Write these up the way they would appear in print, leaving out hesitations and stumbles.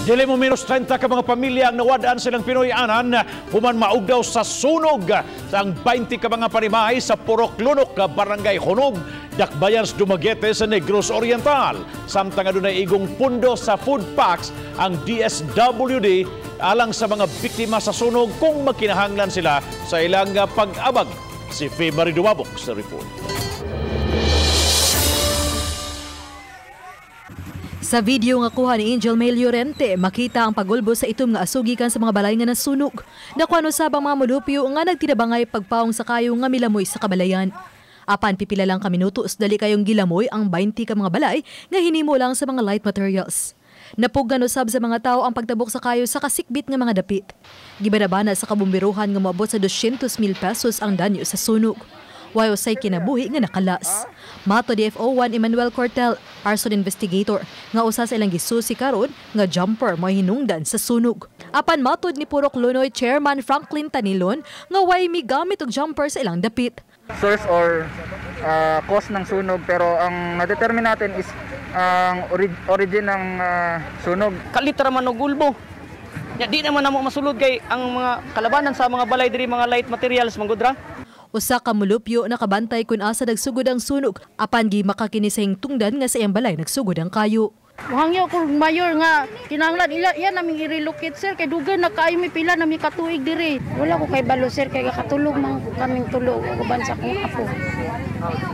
Dili mo minus 30 ka mga pamilya ang nawadaan silang Pinoy-anan human maugdaw sa sunog sa ang 20 ka mga panimahay sa Purok Lunok, Barangay Hunog, Dakbayan sa Dumaguete sa Negros Oriental. Samtang adunay igong pundo sa food packs ang DSWD alang sa mga biktima sa sunog kung magkinahanglan sila sa ilang pag-abag. Si Faye Marie Dumabok sa report. Sa video nga kuha ni Angel May Llorente, makita ang pagulbo sa itom nga aso gikan sa mga balay nga nasunog. Nakuha usab ang mga mulupyo nga nagtinabangay pagpaong sa kayo nga milamoy sa kabalayan. Apan pipila lang ka minutos, dali kayong gilamoy ang 20 ka mga balay nga hinimo lang sa mga light materials. Napuggan usab sa mga tao ang pagtabok sa kayo sa kasikbit nga mga dapit. Gibanabana sa kabumbiruhan nga moabot sa 200,000 pesos ang danyo sa sunog. Way usay kinabuhi nga nakalas. Mato DFO 1 Emmanuel Cortel, arson investigator, nga usa sa ilang gisusi karon nga jumper mo hinungdan sa sunog. Apan matod ni Purok Lunoy Chairman Franklin Tanilon nga way migamit og jumper sa ilang dapit. Source or cause ng sunog, pero ang na-determine natin is ang origin ng sunog. Kalitra man og gulbo. Ya, di naman namo masulod kay ang mga kalabanan sa mga balay diri mga light materials manggudra. Usa ka mulupyo nakabantay kun asa nagsugod ang sunog, apan gi makakini sa hingtungdan nga sa iyang balay nagsugod ang kayo. Muhangyo ko mayor nga kinahanglan ila iya naming i-relocate, sir, kay dugay na kaayo mi pila na mi katuig diri. Wala ko kay balo, sir, kay katulog man kaming tulo uban sa akong apo.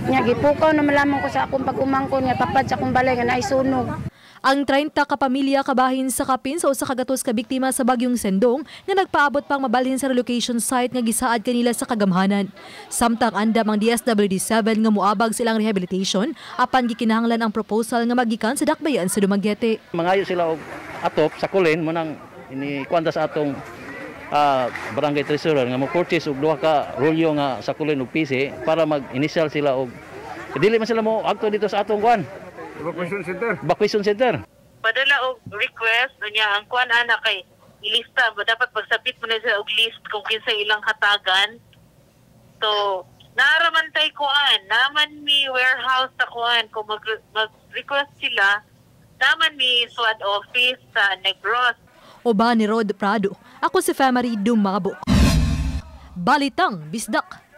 Nya gipukaw na malamang ko sa akong pag-umangkon nga tapad sa akong balay nga naay sunog. Ang 30 ka pamilya kabahin sa kapin sa 100 ka biktima sa bagyong Sendong nga nagpaabot pang mabalhin sa relocation site nga gisaad kanila sa kagamhanan. Samtang andam ang DSWD 7 nga moabag silang rehabilitation apan gikinahanglan ang proposal nga magikan sa Dakbayan sa Dumaguete. Mangayo sila og atop sa kulin mo nang ini kuanta sa atong barangay treasurer nga mo purchase og duha ka rolyo nga sa kulin og PC para mag-initial sila og dili man sila mo agto dito sa atong kuan. Evacuation center. Evacuation center. Padala og request unya ang kuan ana kay ilista ba dapat pagsabit mo na sila og list kung kinsa ilang hatagan. So naaraman tay kuan, naman mi warehouse sa kuan kung mag-request sila, naman mi SWAD office sa Negros. Uban ni Rod Prado, ako si Femary Dumabok. Balitang Bisdak.